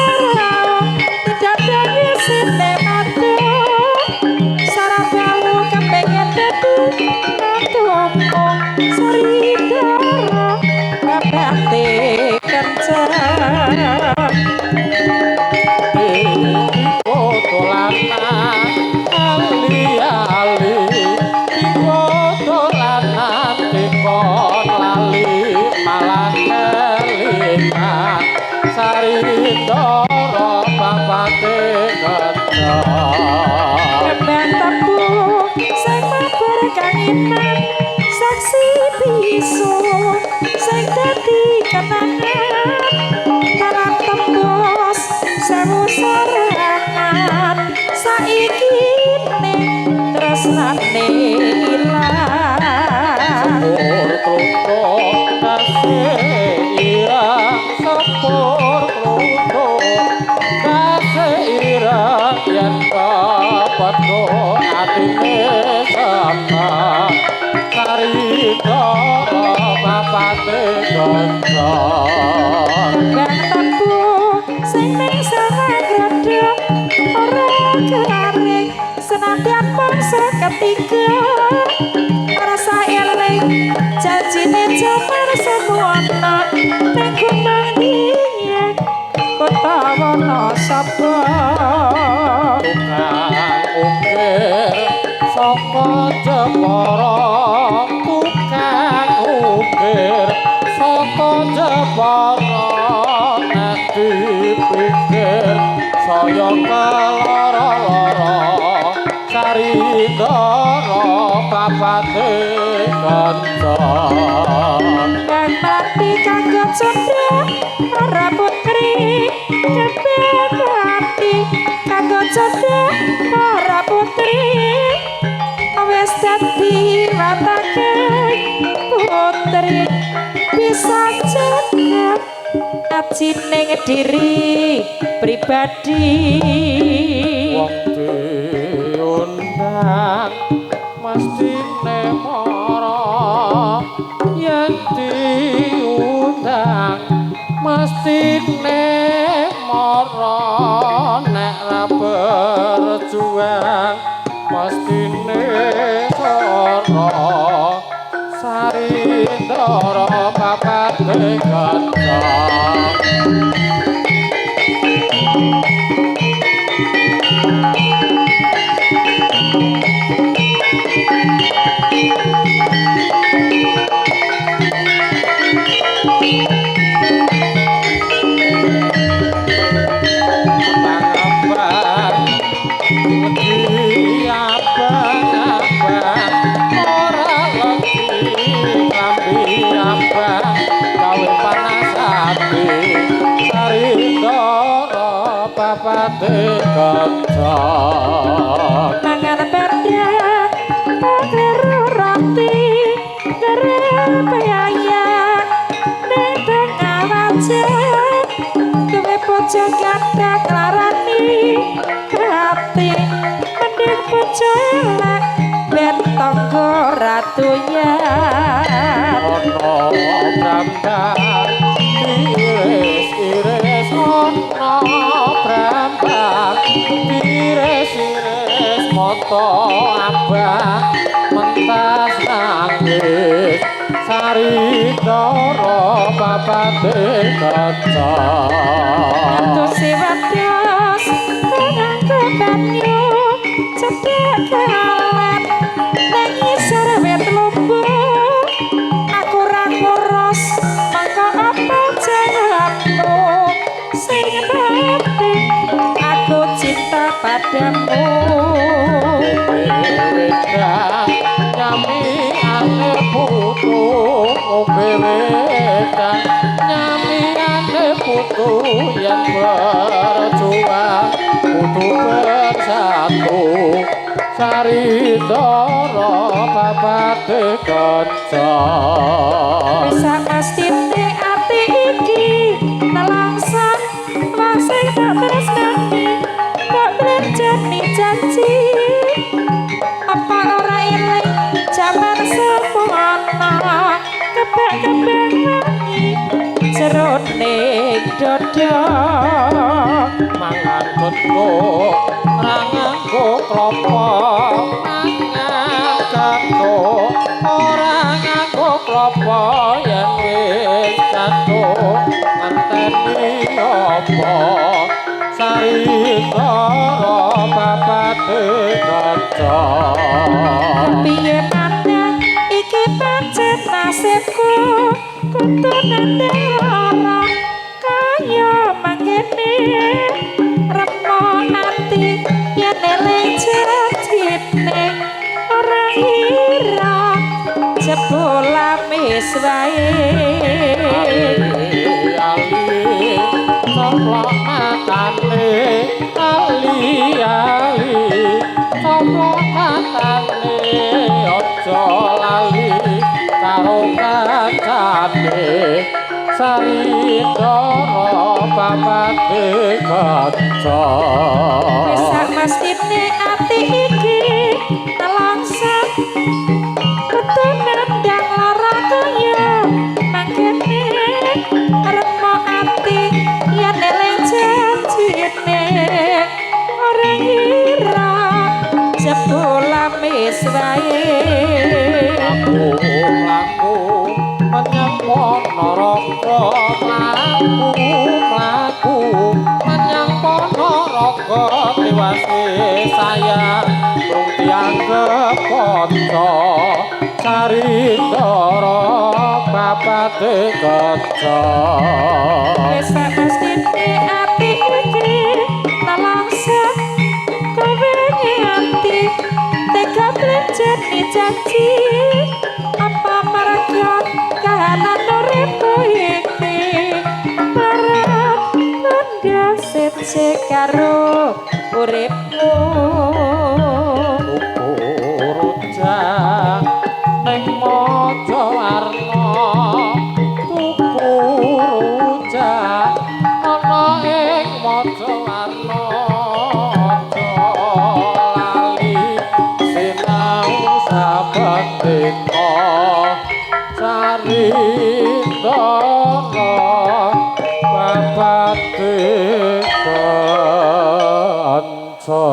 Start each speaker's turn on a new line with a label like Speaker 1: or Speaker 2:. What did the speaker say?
Speaker 1: sarau didadangi sine madu sarabalu kepengen dadi mantumu Saridara babate kencan.
Speaker 2: Diko dolanan ali-ali, diko dolanan dikon lali malah kelingan. Saridara papate kencan.
Speaker 1: Kembang tebu sing mabur kanginan saksi bisu sing dadi kenangan karang tembus sewu sarangan saiki ne tresnane ilang.
Speaker 2: Sepur kluthuk kasih ireng, sepur kluthuk kasih ireng yen kepethuk atine seneng. Saridara papate kencan.
Speaker 1: Kembang tebu sing ning sawah grodhok ora garing senadyan mangsa ketiga rasa eling janjine jaman semono ning gunung Dieng kota Wonosobo.
Speaker 2: Tukang ukir saka Jepara, tukang ukir saka Jepara nek dipikir saya kelara-lara. Saridara papate kencan.
Speaker 1: Kang mlati kanggo candha para putri kembang mlati kanggo candha para putri wis dadi watake putri bisa jaga ajining diri pribadi.
Speaker 2: Wong diundang mestine mara, yen diundang mestine mara nek ra berjuang mestine soro. Saridara papate kencan. Abang-abang wedi, abang-abang ora legi klambi abang gawe panas ati. Saridara papate kencan.
Speaker 1: Mangan pedhe kleru roti kerepaya ning tengah wajah duwe bojo gandeng larani hati mending bojo elek ben tangga ratuyan.
Speaker 2: Ana brambang diiris-iris, ana brambang diiris-iris mata abang mentas nangis. Saridara papate kencan.
Speaker 1: Ngantosi wedhus nganggo banyu cedhak kalen nang ngisor wit lumbu aku ra ngurus mangko apa jawabmu sing penting aku cinta padamu.
Speaker 2: Wedang nyamiane putu, ngombe wedang nyamiane putu yen berjuang kudu bersatu. Saridara papate kencan.
Speaker 1: Wis mestine ati iki nelangsa wong sing tak tresnani kok mlenjani janji apa ora eling jaman semono kebak-kebak wangi jroning dada.
Speaker 2: Mangan gethuk ora nganggo klopo, mangan gethuk ora nganggo klopo, yen wis gathuk ngenteni apa? Sarindara babate kaca.
Speaker 1: Piye maneh, iki pancen nasibku, kudu nandhang lara kaya mangkene. Remo ati yen eling janjine, ora ngira jebul lamis wae.
Speaker 2: Ali coplok matane, ali ali coplok matane, aja lali karo kancane. Sarindara babate kaca.
Speaker 1: Wis sak mestine ati iki nelangsa, kudu nandhang lara kaya mangkene. Remo ati yen eling janjine, ora ngira jebul lamis wae.
Speaker 2: Mlaku mlaku menyang Ponorogo, mlaku mlaku menyang Ponorogo, tiwase sayang rung dianggep kanca. Sarindara babate kaca.
Speaker 1: Wis sak mestine ati iki nelangsa, kowe nganti tega mlenjani janji, apa marga kahanan uripku iki marang tandha sece karo uripmu?
Speaker 2: Tuku rujak ning Mojowarno, tuku rujak ana ing Mojowarno, aja lali sinau saben dina. Sarindara babate kanca.